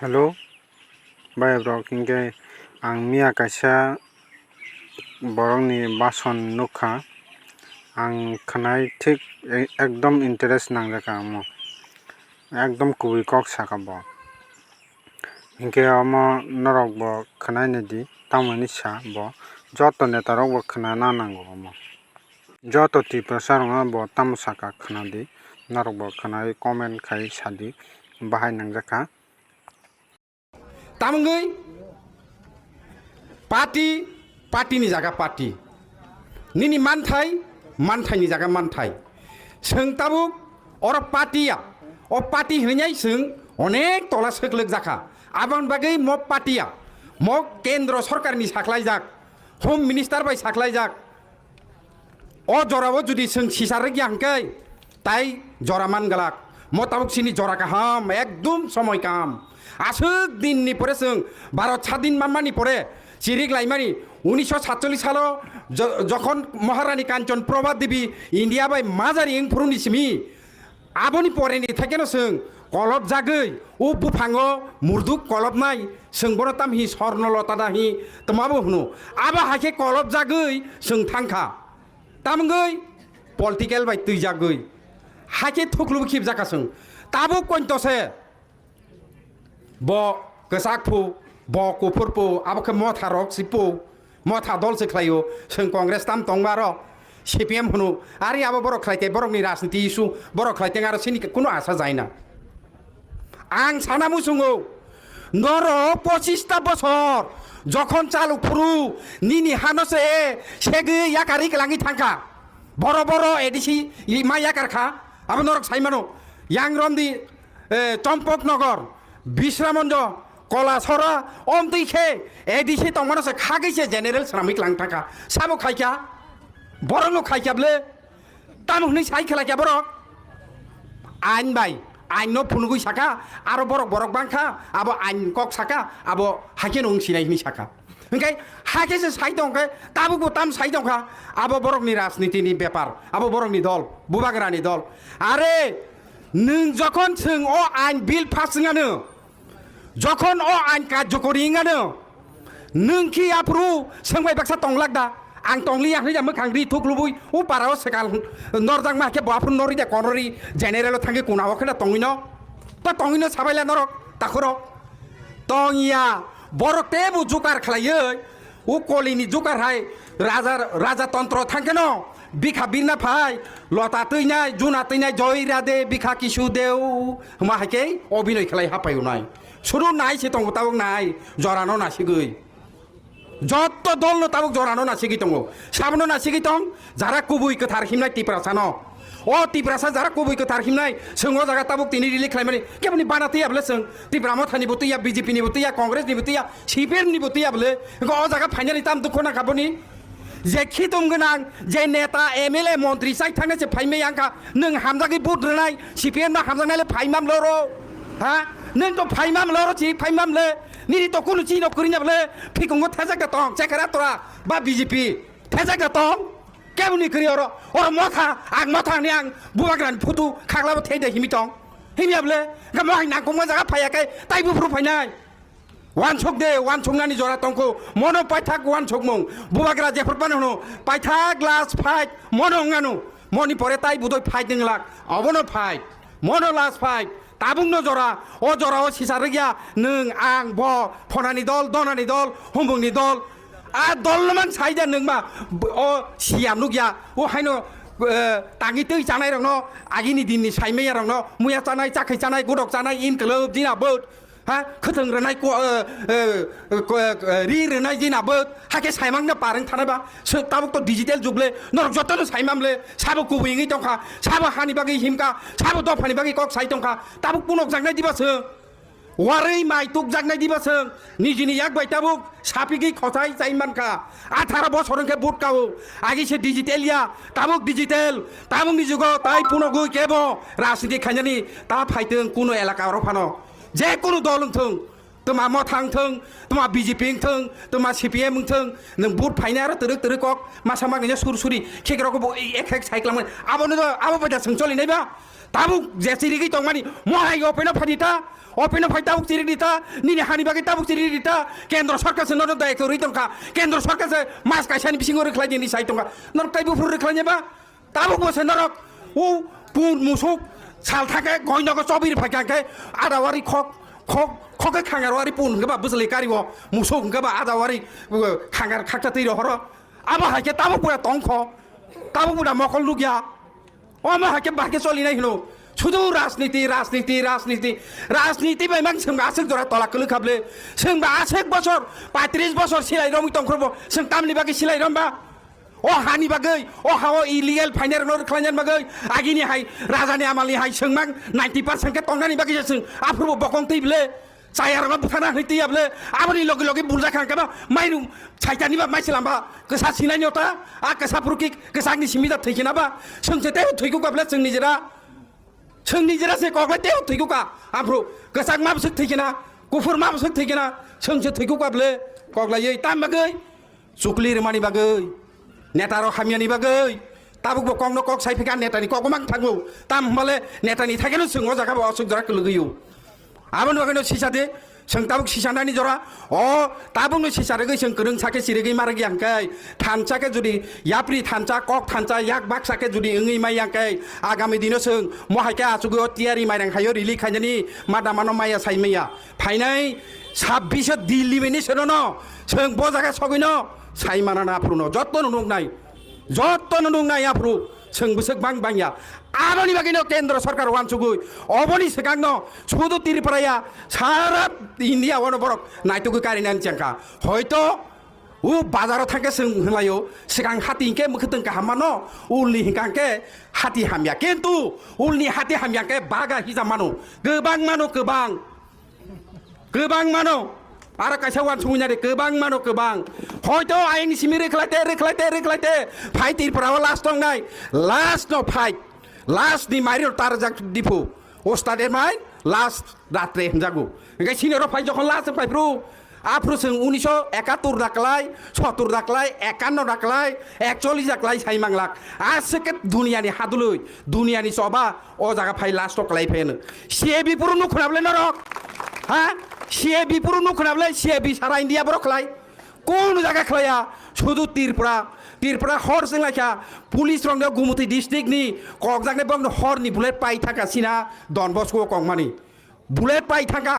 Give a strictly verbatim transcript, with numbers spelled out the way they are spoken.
Hello, bai rok, hinkhe ang miya kaisa borokni bason nukha, ang khwnai thik e-, ekdom interest nangjakha omo, ekdom kubui kok sakha bo, hinkhe omo norok bo khwnai naidi, tamo hinwi sa bo, joto neta rok bo khwnana nango omo, joto Tiprasa rokno bo tamo sakha khwnadi, norok bo khwnai comment khai sadi, bahai nangjakha. Tamungwi party, party ni jaga party. Nini manthai, manthai ni jaga manthai. Chwng tabuk oro party ya. O party hinwi chwng onek tola swklwk jakha. Aboni bagwi mo party ya. Mo kendro sorkar ni saklaijak, home minister bai saklaijak. O jorao jodi chwng sisa rwkya hwnkhe, tai jora man glak. Mo tabuk chini jora kaham, ekdum somoi kaham. Aswk din ni pore chwng Bharat sadin manmani pore chirik laimani unisho satchollis salo jo-, jokhon Maharani Kanchan Prabha Devi India bai majari wng phuru ni simi, aboni pore ni thai khe no chwng kolop jagwi o buphango murduk kolopnai, chwng bono tam hi sorno lota da hi twma bo hwno. Abo hai khe kolop jagwi chwng thang kha. Tamungwi political bai twijagwi hai khe thuklubu khibjakha chwng. Tabuk kointo se bo kwchak phu, bo kuphur phu, abo khe motha rok si phu, motha dol se khlaio. Chwng Congress tam tongma rok, C P M hwno, ari abo borok khlai khe borokni rajniti issue, borok khlai teng aro sini kuno asa jaina. Ang sana muchungo, norok pochista bosor jokhon chaluk phuru nini hano se segwi yakari kwlangwi thangkha. Boro boro A D C ma yakar kha, abo norok sai mano. Yang Romdi, eh, Chompok Nogor, Bisramonjo, Kolasora, omtwi khe A D C tongmano se khagwi se general swnamwi kwlang thangkha. Sabo khaikha, borokno khaikha ble. Tamo hwnwi sai khlaikha borok? Ain bai, ain no phunugwi saka, aro borok borok bangkha, abo ain kok saka, abo haikhe no wng sinai hwnwi saka. Hwnkhe haikhe se sai tongkhe, tabukbo tam sai tongkha, abo borokni rajnitini bepar, abo borokni dol, bubagrani dol. Are, nwng jokhon chwng o ain bill pass wngano, jokhon o ain karjokori wngano, nwng khi aphuru swngbai baksa tonglak da? Ang tongliya hwnwi da mwkhang ri thuk lubui o parao swkang norjakma khe bo aphuru norwi da kono ri general o thangwi kunao kheno tongwino. To tongwino sabaila norok takhurok. Tongya, borok tebo jukar khlaiwi, o kolini jukar hai raja, raja tontro thangkheno bikha birna phai, lota twinai, juna twinai, joi rade, bikha kisu deu, hwnma hai khe obinoi khlai hapai unai. Suru nai se tongo tabuk nai, jorano nasigwi. Jotto dolno tabuk jorano nasigwi tongo. Sabono nasigwi tong, jara kubui kwthar himnai Tiprasano. O Tiprasa jara kubui kwthar himnai, chwng o jaga tabuk tini release khlaimani. Keboni bana twiya bwle chwng? Tipra Mothani bo twiya, B J P ni bo twiya, Congress ni bo twiya, C P M ni bo twiya bwle. Wngkha o jaga phainani tam dukho nangkha boni. Je khitum gwnang, je neta, M L A, montri chai thangna se phaimai wngkha. Nwng hamjagwi vote rwnai, C P M no hamjaknai le phaimam loro. Ha? Nwng to phaimam loro chi, phaimam le. Nini to kunu chino kwrwina bwle, phikungo thajak da tong, chekara tora, ba B J P. Thajak da tong, keboni kwrwi oro, oro motha, ang motha ni ang bubagrani photo khaklabo thai da himi tong. Himya bwle, ga mo hai nangkukma jaga phaiya kai, tai buphuru phainai. Wansuk de, wansuknani jora tongkho, mono paithak wansukmung, bubagra jephru phano hwno, paithak last fight, mono wngano, moni pore tai budoi fight wnglak, obono fight, mono last fight, tabukno jora, o jorao sisa rwgya, nwng, ang, bo, phonani dol, donani dol, humungni dol, a dol no man sai da nwng ma, b-, o siya nukya, o haino, eh, tangi twi chanai rokno, agini dinni saimaya rokno, muya chanai, chakhwi chanai, gudok chanai, in kwlwb, jina bwt, ha, khwthwng rwnai ko, eh, eh, ko, eh, ri rwnai jina bwt, hakhe saimang na pareng thanai ba, se tabuk to digital jug le, norok joto no saimam le, sabo kubui wngwi tongkha, sabo hani bagwi himkha, sabo dophani bagwi kok sai tongkha, tabuk punok jaknai diba se? Warwi mai tukjaknai diba chwng? Nijini yak bai tabuk sapigwi khochai chai mankha. Atharo bosor wngkhe vote kao. Agi se digital ya, tabuk digital. Tabukni jugo tai punogwi kebo rajniti khainani ta phaitwng kunu elaka oro phano. Je kunu dol wngthwng, twma Motha wngthwng, twma B J P wngthwng, twma C P M wngthwng, nwng vote phainai aro twrwk twrwk kok masa magwino sur suri khek rokbo ek ek sai kwlangmani. Abono do, abo bai da chwng cholinai ba? Tabuk je chirigwi tongmani, mohai open o phai di ta, open o phai tabuk chirigwi di ta, nini hani bagwi tabuk chirigwi di ta, kendro sarkar se nono dayaktor rwi tongkha, kendro sarkar se mas kaisani bisingo rwkhlai di hinwi sai tongkha, norok tei buphuru rwkhlai ba, tabuk bo se norok o pun musuk sal thangkhe goi nogo chobiri phaikha khe adawari khok, khok, khok khe khangar wari pun hwnkhe ba bwsli kari o musuk hwnkhe ba adawari, uh, khangar khakcha twi rohoro, abo hai khe tabuk bo tongkho, tabuk bo da mokol nukya. Omo hai khe bahai khe cholinai hino. Sudu rajniti, rajniti, rajniti. Rajniti bai mang chwng ba aswk jora tola kwlwk kha ble. Chwng ba aswk bosor, paitris bosor silai romwi tongkhorbo. Chwng tamni bagwi silai romba? O hani bagwi, o ha-o illegal phainai rokno rwkhlainani bagwi. Agini hai, rajani amalni hai chwng mang ninety percent khe tongnani bagwi se chwng aphuru bo bokong twi ble. Chayarokno buthana hwnwi twiya ble, aboni logi logi buljak kha khe ba, mairum saitani ba, maiselam ba, kwsa sinai nota, a kwsa phuru ki kwsakni simi da thwi khe na ba, chwng se tei thwi kuk ba ble chwng nijera, chwng nijera se kok lai tei thwi kuk ka, aphuru kwsak ma bwswk thwi khe na, kuphur ma bwswk thwi khe na, chwng se thwi kuk ba ble, kok laiwi tam bagwi. Chukli rwmani bagwi, neta rok hamyani bagwi, tabuk bo kokno kok sai phika, netani kok bo mang thango. Tam hwnbale netani thaikeno chwng o jaga bo aswk jora kwlwgwi o. Aboni bagwino sisa de, chwng tabuk sisa nani jora, o tabukno sisa rwgwi chwng kwrwng sakhe chirigwi ma rwgya hwnkhe, thansa khe jodi yapri thansa, kok thansa, yak baksa khe jodi wngwi maya hwnkhe, agami dino chwng mo hai khe achugwi o tiyari mairang haio rili khainani ma damano maya sai maya. Phainai sabbish o Dilli bini senono, chwng bo jaga sogwino sai manana aphuru no, jotto no nuknai, jotto no nuknai aphuru chwng bwswk bang bangya. Aboni bagwino kendro sarkar wansugwi, oboni swkangno sudu Tripura ya, sara India wano borok naitugwi karinani chengkha. Hoito o bazaro thangkhe chwng hwnlaio, swkang hati hinkhe mwkhwtwng kaham mano, ulni hinkha hinkhe hati hamya. Kintu ulni hati hamya hinkhe baga hija mano, kwbang mano, kwbang. Kwbang mano, aro kaisa wansugwi nari, kwbang mano, kwbang. Hoito ayini simi rwkhlai te, rwkhlai te, rwkhlai te. Phai Tripura o last tongnai, last no phai, last ni mairi rok tarjak diphu. Ostade mai, last ratre hwnjago. Hingke sini oro phai jokhon last phai phru, aphru chwng unisho ekatur da klai, sotur da klai, ekanno da klai, ekchollis da klai sai manglak. Aswk khe duniya ni hadului, duniya ni choba, o jaga phai last o klai phai hwno. C A B puro nuk khna bwle norok? Ha? C A B puro nuk khna bwle? C A B sara India borok khlai. Kunu jaga khlaiya. Sudu Tripura. Tripura hor chwng laikha. Police rok no Gumoti district ni kokjak nai borok no hor ni bullet pai thangkha sina Don Bosco o kongmani. Bullet pai thangkha.